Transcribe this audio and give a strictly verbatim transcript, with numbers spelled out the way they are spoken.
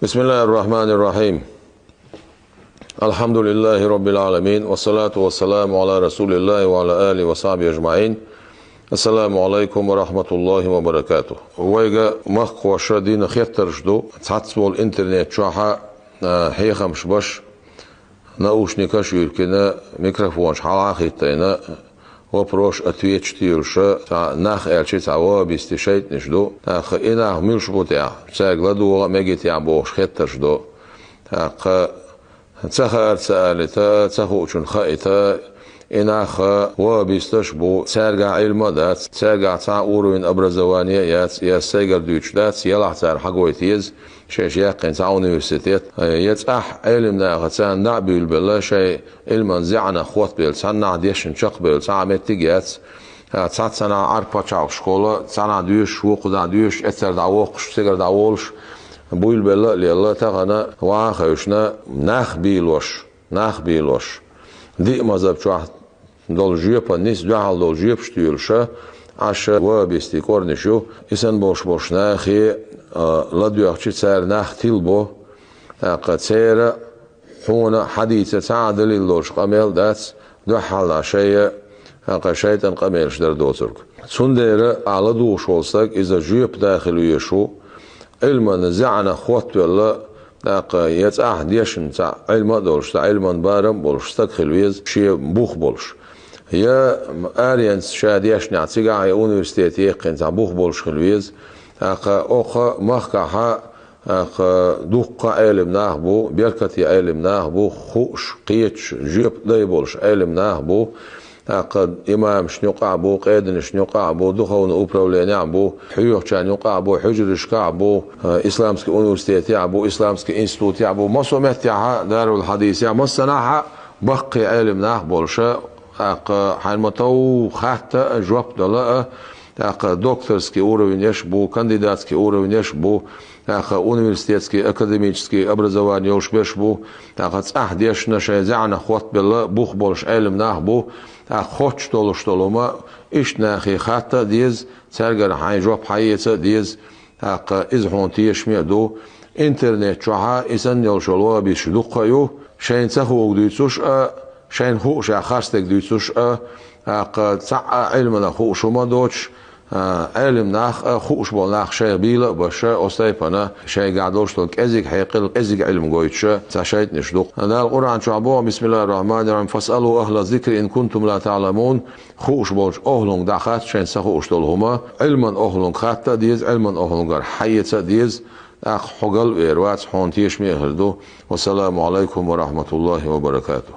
بسم الله الرحمن الرحيم. الحمد لله رب العالمين، والصلاة والسلام على رسول الله وعلى آله وصحبه أجمعين. السلام عليكم ورحمة الله وبركاته. Вайга махкхоша дина хеттарш ду, цхьацца волу интернет чохьа, а, хьехамаш баш, наушникаш юьркина, микрофонаш хьалахиттайна, вопрос-ответаш тийлуша, цхьа нах аьлчи цхьа вахабисти шайтӀанаш ду. ТӀаккха и нах муьлш бу тӀехь, цаьрга ладогӀа а меги тӀехь бохуш хеттарш ду. ТӀаккха ца хаар ца алита, ца хуучун хаита, и нах вахабисташ бу, цаьргахь Ӏилма а дац, цаьргахь цхьа а уровень образования а яц, я сайгара дуьйцуш дац, елахь цара хьагой теза, шайша яьккхина цхьа университет, я цӀахь Ӏелим наха царна дӀа а буьйлабелла, шайн Ӏилман зӀаьнах хоттабелла, цхьаннахь дешна чекхбевлла, цхьа а меттиг а яц, цхьаццанахь Ӏар пачхьалкх школа, цхьанахь доьшуш, вукху дӀа доьшуш, эцар дӀавоккхуш, цигара дӀаволуш, буьйлабелла а лелла, тахана ваха а хевшина, нах бийлош, нах бийлош. Диъ мазхӀаб чохь долу жоьпан нис дуьхьал долу жоьпаш туьйлуша, Ӏаш вахабистийн кӀорниш ю, и санна болуш болуш нахе, а, ладоьгӀчи цара нах тилбо, тӀаккха церан хьуна хьадийца цхьа а далил долуш къамел а дац, дуьхьал а шайа, тӀаккха шайтӀан къамелаш дар доцург. Цундела ахь ладугӀуш волу стаг иза жоьпа дахила везаш ву, Ӏилман зӀаьнах хоттавелла, тӀаккха я цӀахь дешна цхьа Ӏилма а долуш, цхьа Ӏилман барам а болуш стаг хила веза, шен бух болуш. Я аренца ша дешнехь цигахь я университете яьккхина цхьа бух болуш хила веза, тӀаккха окху махкахьа, тӀаккха дуккха а Ӏелим нах бу, беркате Ӏелим нах бу, хууш, кхеташ, жоьпа дай болуш Ӏелим нах бу, тӀаккха имамашна юкъахь бу, къеданашна юкъахь бу, духовный управленехь бу, хьоьхучарна юкъахь бу, хьуьжарашкахь бу, а, исламский университетехь бу, исламский институтехь бу, массо а меттехьа, дарул хьадисехь, массанахьа баккхий Ӏелим нах болуша, тӀаккха хьайна ма-тов хатта а, жоп дала а, тӀаккха докторский уровень еш бу, кандидатский уровень еш бу, тӀаккха университетский, академический образование йолуш берш бу, тӀаккха цӀахь дешна шайн зӀаьнах хоттабелла бух болуш Ӏелим нах бу, тӀаккха хоттуш долуш долу хӀума иштта нахе хатта а деза, цаьргара хьайн жоп хьаэца а деза, тӀаккха иза хьуна тешаме а ду. Интернет чохьа и санна йолуш йолу вахабисташ дуккха а ю, шайна ца хуург дуьйцуш а, шайна хуушехь харцдерг дуьйцуш а, тӀаккха цхьа а Ӏилманах хууш хӀума а доцуш, а, Ӏелим нах а, хууш болу нах шайх бийла а баша, оцу тайпана шайгахь долуш долу кӀезиг хьекъал, кӀезиг Ӏилма гойтуша цхьа шайтӀанаш ду. Дала Къуръан чохь боху: «Бисмиллахир Рахманир Рахим. Фасалу ахла зикри ин кунтум ла та'ламун». Хууш болчу охьлунга дӀахатта шайн ца хууш долу хӀума, Ӏилман охьлунга хатта а деза, Ӏилман охьлунгара хьаэца а деза, тӀаккха хьо галвер вац, хьуна тешаме а хир ду. Вассаламу алайкум ва рахматуллахи ва баракатух.